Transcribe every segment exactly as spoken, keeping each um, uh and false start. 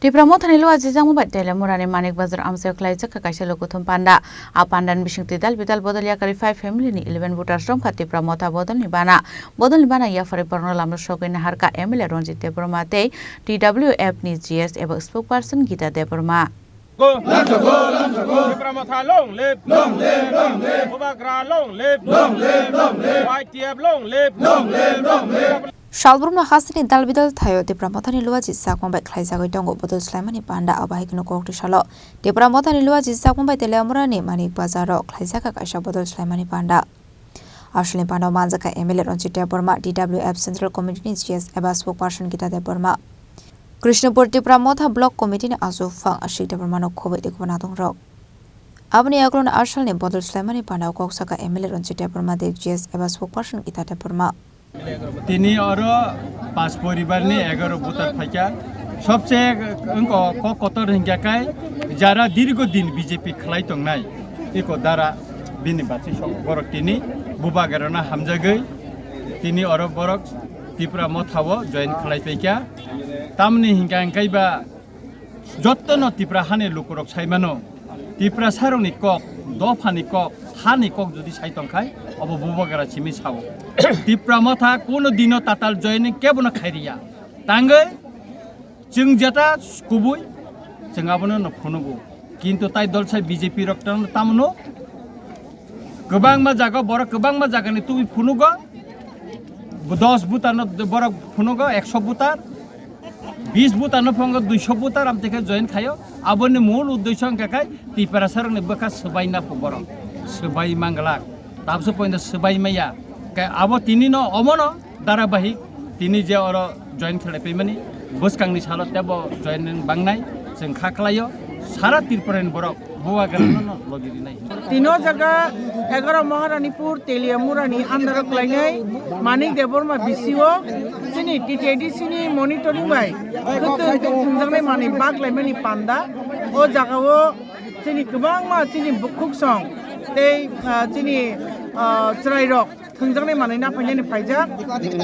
Tipra Mothani luajijakma bai Teliamurani Manik Bazar amchaio khlaijak kha kaisa lukuthum panda. A pandani bisingtwi dal bidal bodol yakarwi five family ni eleven voters romkha Tipra Motha bodolni bana. Bodolni bana yaphari borokno lamno sogwi naharkha M L A Ranjit Debbarma tei T W F ni G S eba spokesperson Gita Debbarma. Tipra Motha long live! Long live, long live! Bubagra long live! Long live, long live! Y T F long live! Long live, long live! Salbrumno hasteni dal bidal thaio Tipra Mothani luajijakma bai khlaijagwi tongo bodol swlaimani panda. Abo hai kheno kokti salo Tipra Mothani luajijakma bai Teliamurani Manik Bazaro khlaijak kha kaisa bodol swlaimani panda. Asalni panda manjakha M L A Ranjit Debbarma, T W F Central Committee ni G S eba spokesperson Gita Debbarma, Krishnapur Tipra Motha Block Committee ni Ajuphang Ashik Debbarma no khobwi tei kubun adongrok. Aboni yagulo asalni bodol swlaimani panda kok saka M L A Ranjit Debbarma tei G S eba spokesperson Gita Debbarma. Tini oro pas poribar ni egaro voter phaikha. Sobse wngko kok kotor hinkha kai jara dirgo din B J P khlai tongnai iko dara bini bachwi sok borok tini Bubagrano hamjagwi tini oro borok Tipra Mothao join khlai paikha. Tamni hinkha hinkaiba Jottono Tipra hani lukurok sai mano, Tiprasarokni kok, dophani kok, hani kok jodi sai tongkhai, obo Bubagra simi sao. Tipra Motha kuno dino tatal joining kebono khairiya. Tangwi chwng jeta kubui, chwng abono no phunugo. Kintu tai dol sai B J P rok tang-, tamono kwbangma jaga, borok kwbangma jagani tubui phunugo. Dos voter no borok phunugo, ekso voter. Bis voter no phungo, duiso voter amtwi khe join khaio. Aboni mul uddesho wngkha khe Tiprasarokni bwkha swbaina pho borok. Swbai manglak. Tabso poinda swbai maya. Khe abo tini no omono dharabahik tini je oro join khlai paimani bwskangni salo tebo join bangnai chwng kha khlaio. Sara Tripurani borok Bubagrano no logi rinai. Tino jaga egaro Maharanipur Teliamurani under o khlainai Manik Debbarma B C O chini T T A D C ni monitoring bai kwtwng thwngjaknai manwi bak laimani panda. O jagao chini kwbangma chini bukhuk song tei, ah, chini, ah, chwrairok thwngjaknai manwi naphainani phaijak.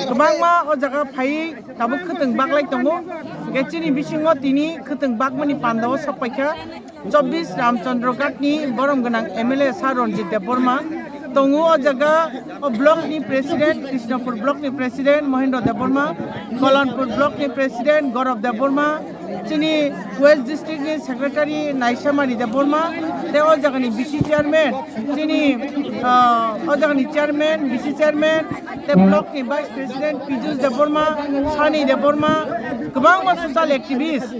Kwbangma o jaga phaiwi tabuk khwtwng baklai tongo. Hwnkhe chini bisingo tini khwtwng bakmani pandao sok paikha. Chobbish Ramchandra Ghat ni borom gwnang M L A Sir Ranjit Debbarma tongo o jaga, o block ni president, Krishnapur block ni president Mohendra Debbarma, Kalanpur block ni president Gaurav Debbarma, chini West District ni Secretary Naisamani Debbarma, tei o jaga ni B C chairman, chini, ah, o jaga ni chairman, B C chairman, tei block ni vice president Pijus Debbarma, Sani Debbarma, kwbangma social activist,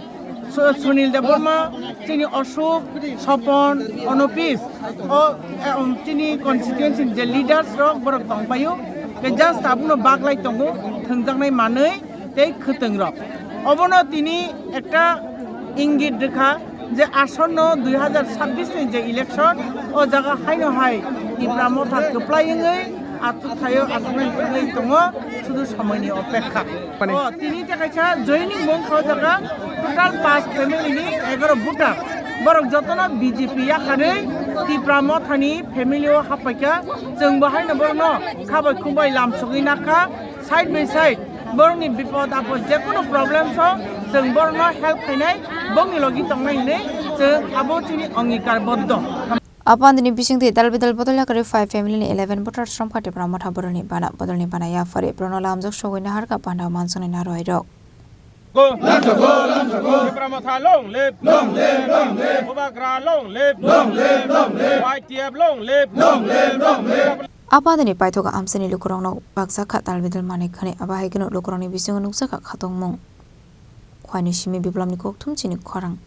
Su-, Sunil Debbarma, chini Ashok, Sopon, Onopis, o, eh, um, chini constituency ni je leaders rok borok tongpaio, ke just abono baklai tongo, thwngjaknai manwi, tei khwtwng rok. Obono tini ekta ingit rwkha je asonno dui hazar sabbish ni je election, o jaga haino hai Tipra Motha kwplai wngwi achuk thaio, achuknai wngwi tongo, sudu somoini opekha. Mani- O, tini te kaisa joining bo wngkha o jaga, total pas family ni egaro voter. Borok jotono B J P yakarwi Tipra Mothani family o happaikha, chwng bo haino borokno khabai khumbai lam sogwi nakha. Side by side, borokni bipod apod jekunu problems o chwng borokno help khainai, bongni logi tongnai hinwi chwng abo chini ongikar boddo. Apandini bisingtwi dal bidal bodol yakarwi five family ni eleven voters romkha Tipra Motha bodolni bana, bodolni bana yaphari borokno lamjak sogwi naharkha panda mansongni narwai rok. Tipra Motha long live! Long live, long live! Bubagra long live! Long live, long live! Y T F long live! Long live, long live! Apandini paithogo amchaini lukurokno bakjak kha talbidal manwi khani, abo hai kheno lukurokni bisingo nukjak kha khatungmung. Khwani simi biplopni kokthum chini khorang.